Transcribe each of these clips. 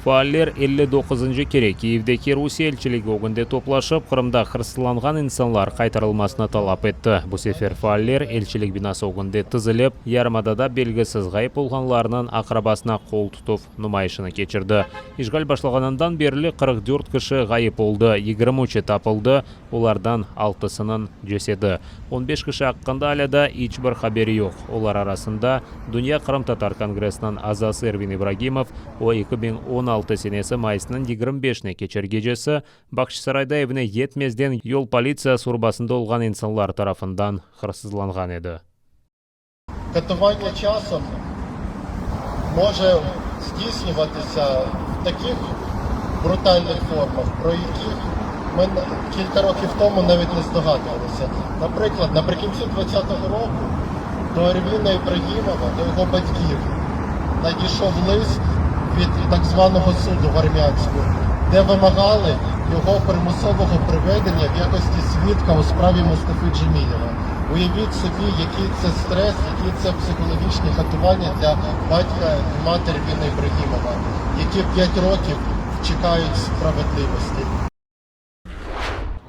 Faaller 59-ncı kere Kiyevdeki Rusiye elçiligi ögünde toplaşıp, Qırımda hırsızlanğan insanlar qaytarılmasını talap etti. Bu sefer faaller elçilik binası ögünde tizilip, yarımadada belgisiz ğayıp olğanlarnıñ aqrabasına qol tutuv numayışını keçirdi. İşğal başlağanından berli 44 kişi ğayıp oldı, 23-i tapıldı, olardan altısınıñ cesedi. 15 kişi aqqında alâ daa iç bir haber yoq. Olar arasında, Dünya qırımtatar kongressiniñ azası Ervin İbragimov, o, 2016 senesi mayısnıñ 25-ne keçer gecesi Bağçasarayda evine yetmezden yol politsiyası urbasında olğan insanlar tarafından hırsızlanğan edi. Катування часом може здійснюватися в таких брутальних формах, про яких ми кілька років тому навіть не здогадувалися. Наприклад, наприкінці 2020 року до Ервіна Ібрагімова, до його батьків, надійшов лист від так званого суду в Армянську, де вимагали його примусового приведення в якості свідка у справі Мустафи Джемілєва. Уявіть собі, який це стрес, які це психологічні катування для батька і матері Ервіна Ібрагімова, які 5 років чекають справедливості.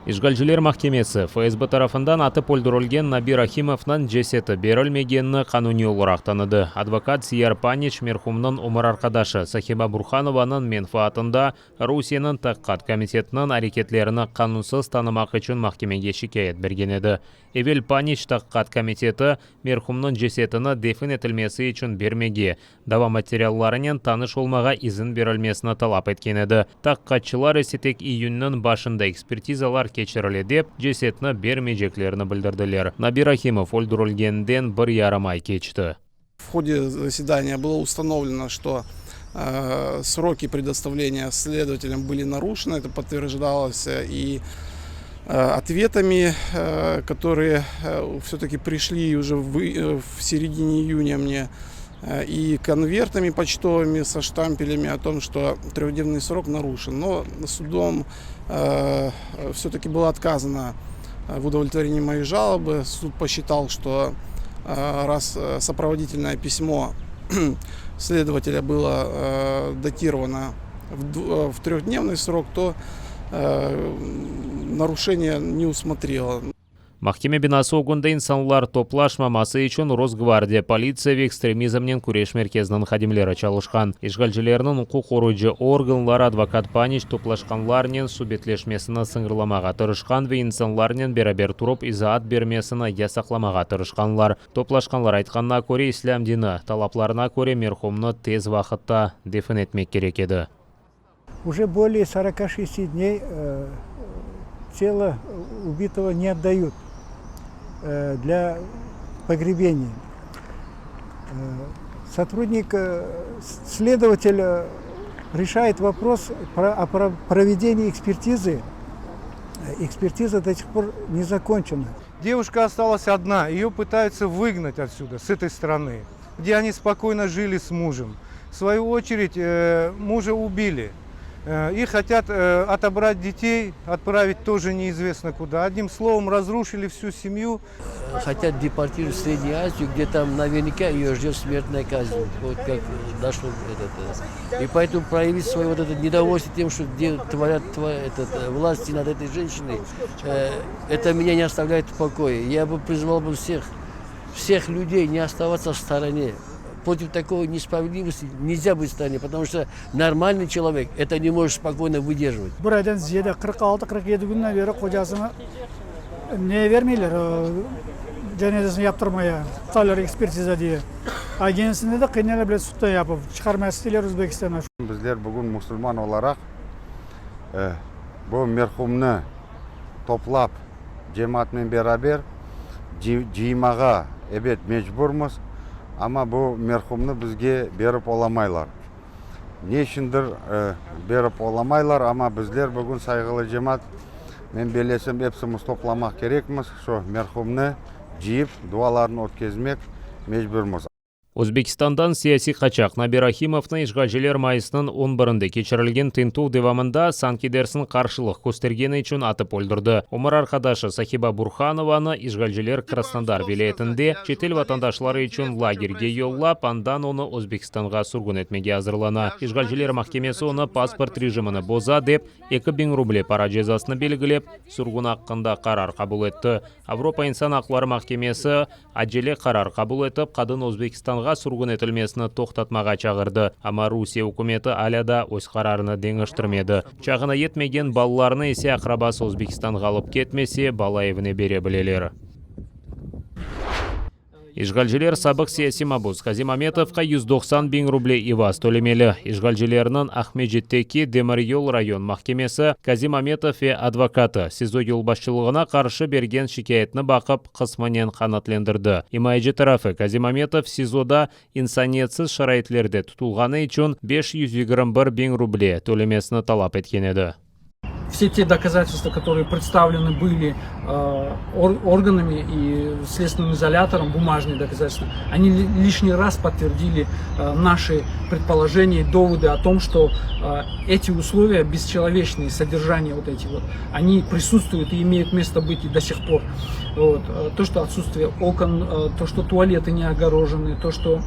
İşğalciler mahkemesi FSB tarafından atıp öldürilgen Nabi Rahimovnıñ cesedi berilmegenini qanuniy olaraq tanıdı. Advokat Siyar Paniç merhumnıñ ömür arqadaşı Sahiba Burhanovanıñ menfaatında Rusiyeniñ Taqiqat komitetiniñ areketlerini qanunsız tanımaq içün mahkemege şikâyet bergen edi. Evel Paniç Taqiqat komiteti merhumnıñ cesedini defin etilmesi içün bermege, dava materiallarınen tanış olmağa izin berilmesini talap etken edi. Taqiqatçılar ise tek iyünniñ başında ekspertizalar keçirile dep, cesedni bermeyceklerini bildirdiler. Nabi Rahimov öldürilgeninden bir yarım ay keçti. В ходе заседания было установлено, что сроки предоставления следователям были нарушены. Это подтверждалось и ответами, которые все-таки пришли уже в середине июня мне, и конвертами почтовыми со штампелями о том, что трехдневный срок нарушен. Но судом все-таки было отказано в удовлетворении моей жалобы. Суд посчитал, что раз сопроводительное письмо следователя было датировано в трехдневный срок, то нарушения не усмотрело. Mahkeme binası ögünde insanlar toplaşmaması içün Rosgvardiya, politsiya ve ekstremizmnen küreş merkeziniñ hadimleri çalışqan. İşğalcilerniñ uquq qoruyıcı organları advokat Paniç toplaşqanlarnen subetleşmesini sıñırlamağa tırışqan ve insanlarnen beraber turıp izaat bermesini yasaqlamağa tırışqanlar. Toplaşqanlar aytqanına köre, islâm dini talaplarına köre merhumnı tez vaqıtta defin etmek kerek edi. Уже более 46 дней тело убитого не отдают для погребения. Сотрудник, следователь решает вопрос о проведении экспертизы. Экспертиза до сих пор не закончена. Девушка осталась одна, ее пытаются выгнать отсюда, с этой страны, где они спокойно жили с мужем. В свою очередь, мужа убили. И хотят отобрать детей, отправить тоже неизвестно куда. Одним словом, разрушили всю семью. Хотят депортировать в Среднюю Азию, где там наверняка ее ждет смертная казнь. Вот как дошло этот. И поэтому проявить свое вот это недовольство тем, что творят этот, власти над этой женщиной, это меня не оставляет в покое. Я бы призвал бы всех людей не оставаться в стороне. Против такой несправедливости нельзя быть в стороне, потому что нормальный человек это не может спокойно выдерживать. Bir aydan ziyade 46-47 künden beri qocasını ne vermeyler cenazesini yaptırmaya tutarlar ekspertiza diye. A kendisini de qıynaylar bile sudda yapıp çıqarmay isteyler Özbekistanğa. Bizler bugün musulman olaraq bu merhumnı toplap cemaatnen beraber cıymağa, ebet, mecburmız, amma bu merhumnı bizge berip olamaylar. Ne içündir berip olamaylar, amma bizler bugün, sayğılı cemaat, men bellesem, epsimiz toplamaq kerekmiz, şu merhumnı cıyıp, dualarını ötkezmek mecburmız. Özbekistandan siyasiy qaçaq Nabi Rahimovnı işğalciler mayısnıñ on birinde keçirilgen tintüv devamında sanki dersiñ qarşılıq köstergeni içün atıp öldürdi. Ömür arqadaşı Sahiba Burhanovanı işğalciler Krasnodar vilâyetinde çetel vatandaşları içün lagerge yollap, andan onı Özbekistanğa sürgün etmege azırlana. İşğalciler mahkemesi onı pasport rejimini boza dep, 2000 ruble para cezasını belgilep, sürgün aqqında qarar qabul etti. Avropa insan aqları mahkemesi Acele qarar qabul etip, qadın Özbekistanğa sürgün etilmesini toqtatmağa çağırdı, amma Rusiye ükümeti alâ daa öz qararını deñiştirmedi. Çağına yetmegen balalarnı ise aqrabası Özbekistanğa alıp ketmese, bala evine bere bileler. İşğalciler sabıq siyasiy mabus Kazim Ametovqa 190 biñ ruble ivaz tölemeli. İşğalcilerniñ Aqmescitteki Demiryol rayon mahkemesi Kazim Ametov ve advokatı SİZO yolbaşçılığına qarşı bergen şikâyetni baqıp, qısmınen qanaatlendirdi. İmayeci tarafı Kazim Ametov SİZOda insaniyetsiz şaraitlerde tutulğanı içün 521 biñ ruble tölemesini talap etken edi. Все те доказательства, которые представлены были органами и следственным изолятором, бумажные доказательства, они лишний раз подтвердили наши предположения и доводы о том, что эти условия бесчеловечные, содержание вот эти вот, они присутствуют и имеют место быть и до сих пор. Вот. То, что отсутствие окон, то, что туалеты не огорожены, то, что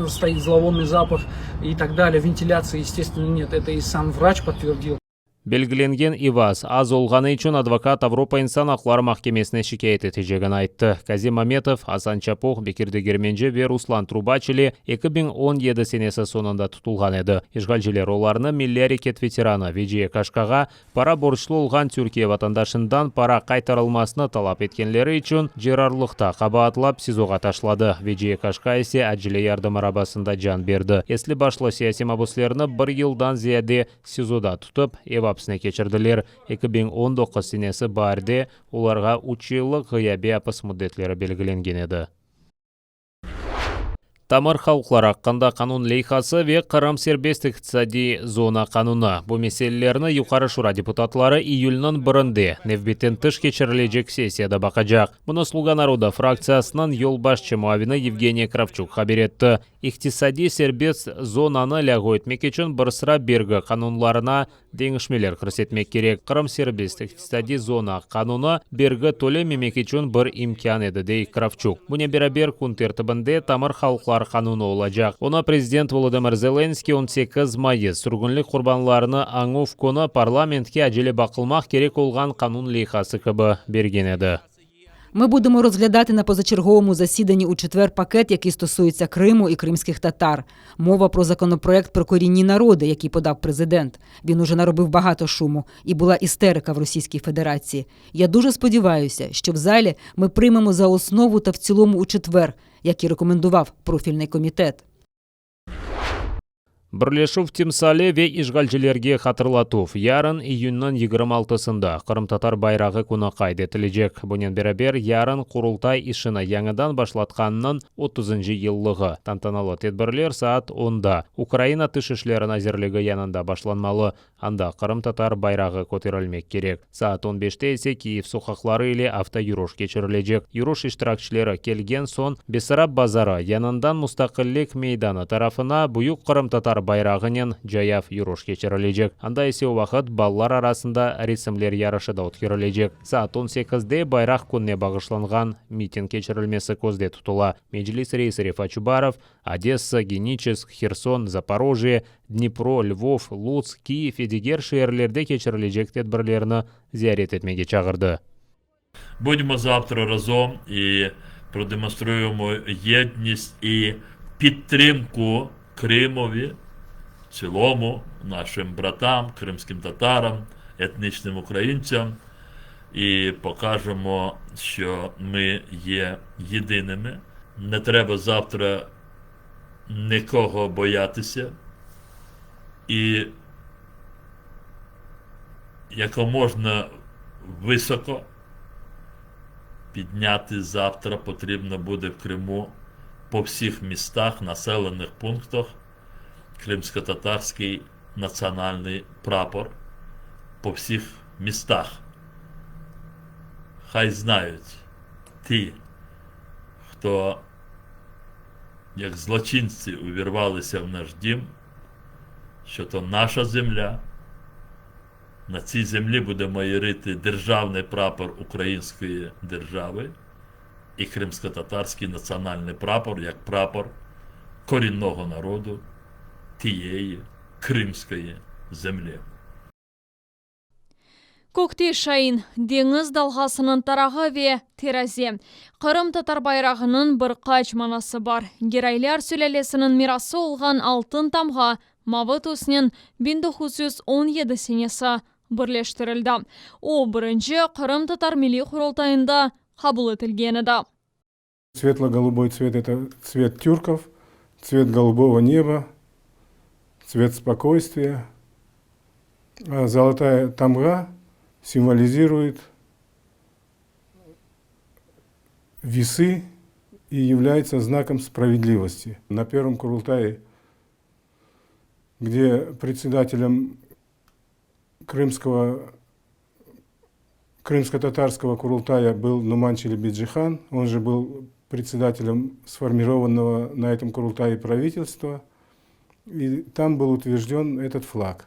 стоит зловонный запах и так далее, вентиляции, естественно, нет. Это и сам врач подтвердил. Belgilengen ivaz az olğanı içün advokat Avropa insan aqları mahkemesine şikâyet etecegini ayttı. Kazim Ametov, Asan Çapuh, Bekir Degermenci ve Ruslan Trubaç ile 2017 senesi soñunda tutulğan edi. İşğalciler olarnı milliy areket veteranı Veciye Kaşkağa para borclu olğan Türkiye vatandaşından para qaytarılmasını talap etkenleri içün cerrarlıqta qabaatlap SİZOğa taşladı. Veciye Kaşka ise acele yardım arabasında can berdi. Esli-başlı siyasiy mabüslerni bir yıldan ziyade SİZOda tutıp, ev apsine keçirdiler. 2019 senesi baarde olarğa üç yıllıq ğıyabiy apis müddetleri belgilengen edi. Tamır halqlar aqqında qanun leyhası ve Qırım serbest iqtisadiy zona qanunı, bu meselelerni Yuqarı Şura deputatları iyülniñ birinde nevbetten tış keçirilecek sessiyada baqacaq. Bunı Sluga naroda fraktsiyasınıñ yolbaşçı muavini Yevgeniya Kravçuk haber etti. İqtisadiy serbest zonanı lâğu etmek içün bir sıra bergi qanunlarına deñişmeler kirsetmek kerek. Qırım serbest iqtisadiy zona qanunı bergi tölememek içün bir imkân edi, dey Kravçuk. Bunen beraber, kün tertibinde tamır halqlar qanunı olacaq. Onı prezident Volodımır Zelenskıy 18 mayıs, sürgünlik qurbanlarını añuv künü parlamentke acele baqılmaq kerek olğan qanun leyhası kibi bergen edi. Ми будемо розглядати на позачерговому засіданні у четвер пакет, який стосується Криму і кримських татар. Мова про законопроект про корінні народи, який подав президент. Він уже наробив багато шуму, і була істерика в Російській Федерації. Я дуже сподіваюся, що в залі ми приймемо за основу та в цілому у четвер, як і рекомендував профільний комітет. Birleşüv timsali ve işğalcilerge hatırlatuv, yarın, iyünniñ 26-sında, Qırımtatar bayrağı künü qayd etilecek. Bunen beraber, yarın Qurultay işini yañıdan başlatqanınıñ otuzıncı yıllığı. Tantanalı tedbirler saat onda Ukraina Tış işleri nazirligi yanında başlanmalı, anda qırımtatar bayrağı köterilmek kerek. Saat on beşte ise Kiyev soqaqları ile avtoyürüş keçirilecek. Yürüş iştirakçileri kelgen soñ Bessarab bazarı yanından Mustaqillik meydanı tarafına büyük qırımtatar bayrağınen cayav yürüş keçirilecek. Anda ise o vaqıt balalar arasında resimler yarışı da ötkerilecek. Saat on sekizde Bayraq kününe bağışlanğan miting keçirilmesi közde tutula. Meclis reisi Refat Çubarov Odessa, Geniçesk, Herson, Zaporojye, Dnipro, Lvov, Lutsk, Kiyev ve diger şeerlerde keçirilecek tedbirlerni ziyaret etmege çağırdı. Будьмо завтра разом і продемонструємо єдність і підтримку Кримові, в цілому, нашим братам, кримським татарам, етнічним українцям, і покажемо, що ми є єдиними. Не треба завтра нікого боятися. І якоможна високо підняти завтра потрібно буде в Криму по всіх містах, населених пунктах кримськотатарський національний прапор по всіх містах. Хай знають ті, хто Як злочинці увірвалися в наш дім, що то наша земля. На цій землі буде майорити державний прапор Української держави і кримськотатарський національний прапор як прапор корінного народу тієї кримської землі. Kökte şain, deñiz dalğasınıñ tarağı ve teraze. Qırımtatar bayrağınıñ bir qaç manası bar. Geraylar sülâlesiniñ mirası olğan altın tamğa mavı tüsnen 1917 senesi birleştirildi. O, birinci Qırımtatar Milliy Qurultayında qabul etilgen edi. Светло-голубой цвет – это цвет тюрков, цвет голубого неба, цвет спокойствия. А золотая тамга символизирует весы и является знаком справедливости. На первом Курултае, где председателем крымского крымско-татарского Курултая был Нуман Челебиджихан, он же был председателем сформированного на этом Курултае правительства, и там был утвержден этот флаг.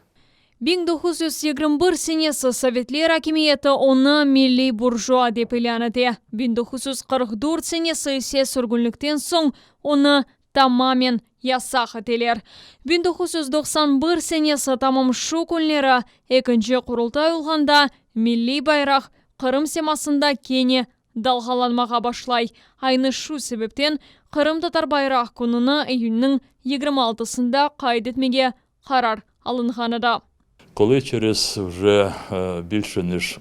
1921 senesi sovetler akimiyeti onı milliy burjua dep ilân ete, 1944 senesi ise sürgünlikten soñ onı tamamen yasaq eteler. 1991 senesi tamam şu künleri ekinci Qurultay olğanda milliy bayraq Qırım semasında kene dalğalanmağa başlay. Aynı şu sebepten Qırımtatar bayraq kününi iyünniñ 26-sında qayd etmege qarar alınğan edi. Коли через вже більше ніж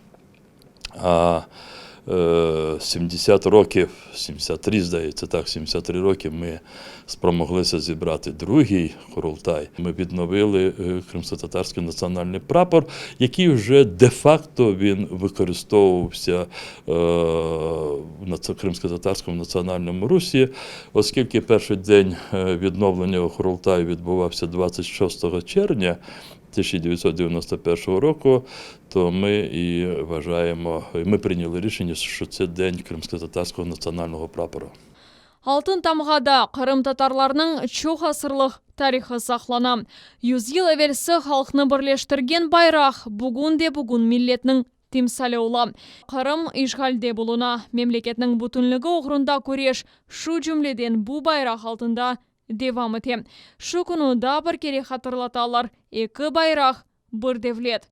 70 років, 73, здається, так, 73 роки ми спромоглися зібрати другий Курултай. Ми відновили кримськотатарський національний прапор, який вже де-факто він використовувався в кримськотатарському національному русі, оскільки перший день відновлення Курултаю відбувався 26 червня 1991 року, то ми і вважаємо, ми прийняли рішення, що це день кримськотатарського національного прапору. Altın tamğada qırımtatarlarnıñ çoq asırlıq tarihı saqlana. Yüz yıl evelsi halqnı birleştirgen bayraq bugün de bugün milletniñ timsali ola. Qırım işğalde buluna. Memleketniñ bütünligi oğrunda küreş, şu cümleden bu bayraq altında devam ete. Şu künü daa bir kere hatırlatalar, eki bayraq, bir devlet.